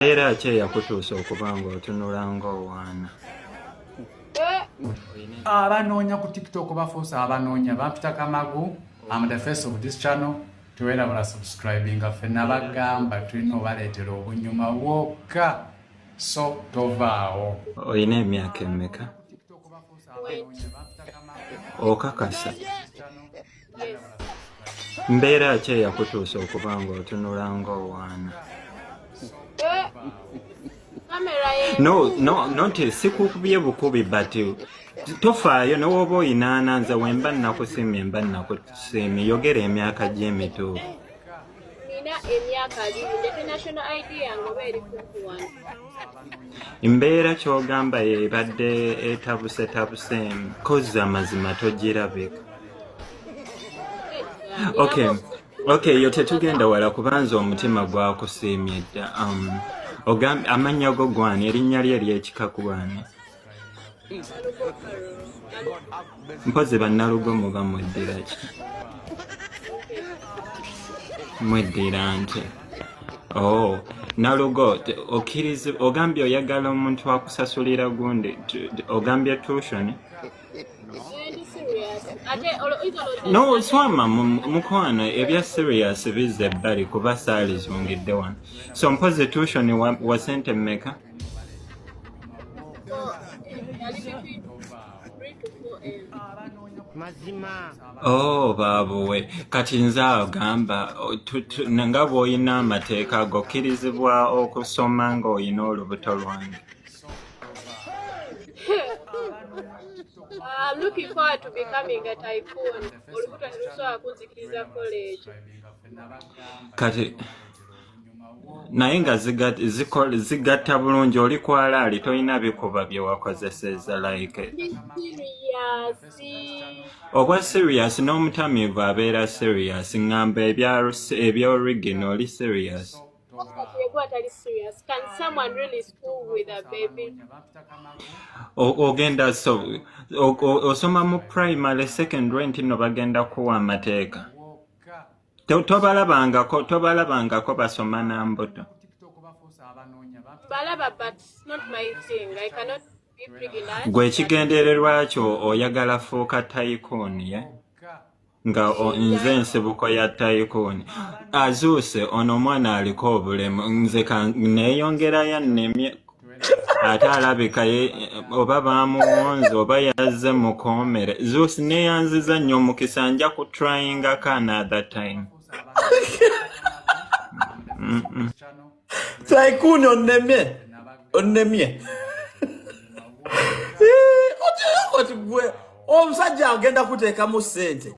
Mbeera ki eyakutuusa okuba ng'otunula ng'owaana? Abanoonya ku TikTok bafuuse abanoonya. Bampita Kamagu, am the face of this channel. Tewerabula subscribinga. Ffenna bagamba tulina obaleetera obunyuma bwokka, so tovaawo. Olina emyaka emeka? Okakasa? Mbeera ki eyakutuusa okuba ng'otunula ng'owaana? No, not sikukubye bukubi, but tofaayo newooba oyinaana. Nze wemba nnakusiimye, mba nnakusiimye. Yogera emyaka gy'emituufu. Nina emyaka 20. Ndete national ID yange oba eri kumpi wano? Mbeera ky'ogamba ebadde etabusetabuseemu kozi amazima togirabika. Okay, yo tetugenda wala kubanza omutima gwakusiimye dda. Amannya go gwani? Erinnya lye ery'ekika gwani? Mpozi bannalugo muba mweddira ki? Mweddira nte. Oh, Nalugo, okkiriza ogambye oyagala omuntu akusasulira gundi, ogambye tuition? Ndi serious. Ate olowooza No, swama mukwano, ebya serious bizza ebbali kuba saalizungidde wano. So mpozi tuition wa sente mmeka? Yali between 3 to 4 M. Mazima. Oh, baabuwe. Kati nze agamba nga bw'olina amateeka gokkirizibwa okusoma ng'olina olubuto lwange? I'm looking forward to becoming a tycoon. Olubuto terusobola kunzikiriza kukola ekyo. Kati naye nga zigatta bulungi, oli kwalaali, tolina bikuba bye wakozeseza like? Ndi serious. Obwa serious n'omutamiivu abeera serious. Ŋŋamba ebya original, oli serious? Yegwe atali serious. Can someone really school with a baby? Ogenda so osoma mu primary, secondary, nti nno bagenda kuwa amateeka. Tobalabangako basoma na mbuto? Balaba, but it's not my thing. I cannot be pregnant. Gwe ekigendererwa kyo oyagala fuuka tycoon, ye nga nze ensibuko ya tycoon azuuse ono omwana aliko obulemu. Nze neeyongerayo nnemye ate alabika oba baamuwonze oba yazze mukoomere. Zuusi, neeyanziza nnyo omukisa, nja kutryingako another time. Tycoon, onnemye, onnemye. Oti gwe omusajja agenda kuteekamu ssente.